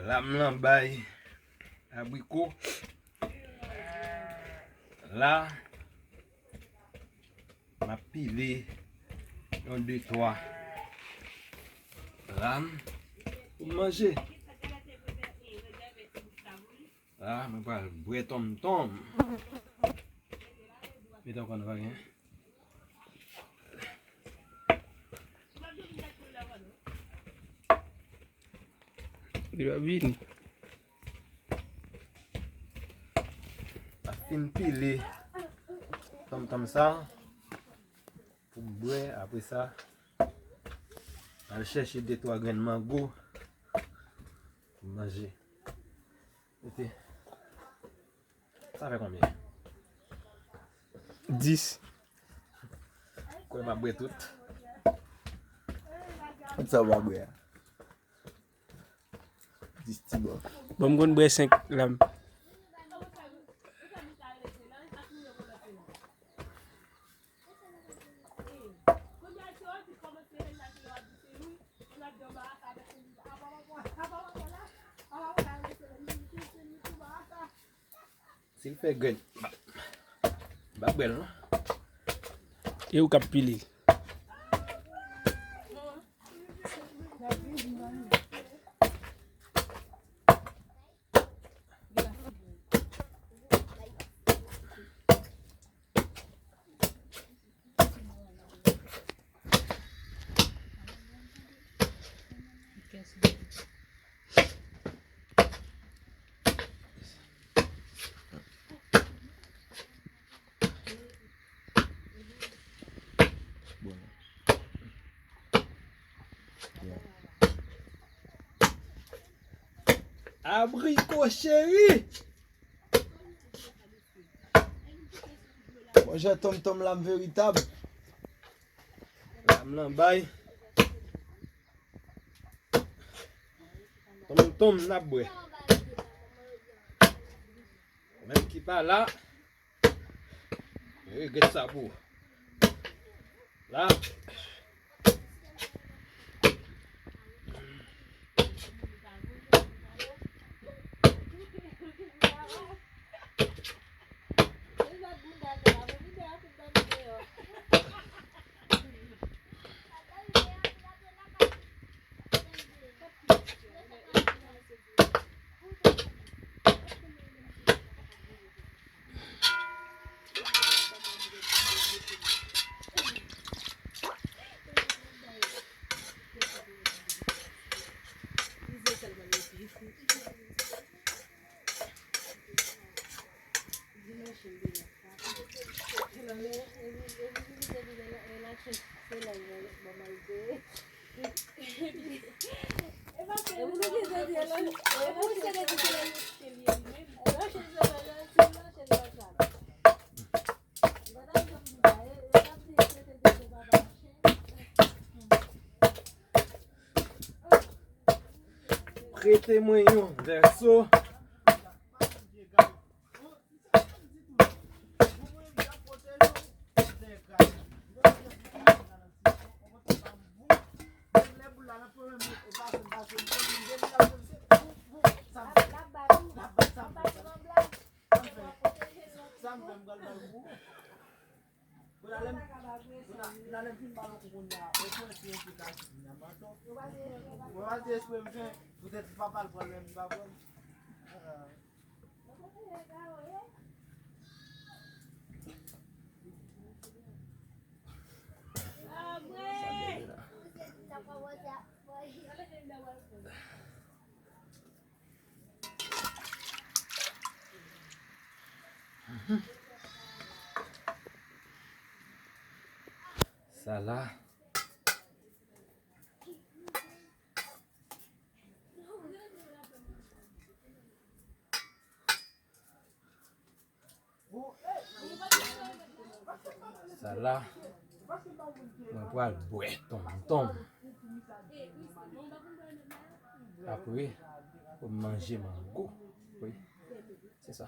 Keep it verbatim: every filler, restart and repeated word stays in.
Lam lan bay abriko. La, m ap pile yon de twa lam pou m manje. La, mwen pral bwè tonmtonm. Mete ankò nan vagen. Li pa vini. M ap fin pile tonmtonm sa pou m bwè, apre sa, m al chèche de twa grenn mango pou m manje. Mete. Sa fè konbyen? Dis. Kwè m ap bwè tout. Tout sa w pa bwè a. Dis ti bò. Bon, m konn bwè senk lam. Si l fè grenn, m pa bwè l non. E ou k ap pile l. Abriko cheri. Monchè, tonmtonm lam veritab. Lam lan bay. Tonmtonm n ap bwè. Menm ki pa la, regrèt sa pou ou. La. Prete mwen yon vèso. Kounye a lè m fin ba l yon kou kounye a, ou pran ti espre ka di kounye a, m antan. Mwen pa di espre m fè, poutèt papa l pran l, men m pa pran l. Sa la. Sa la, mwen pral bwè tonmtonm. Apre, pou m manje mango. Wi, se sa.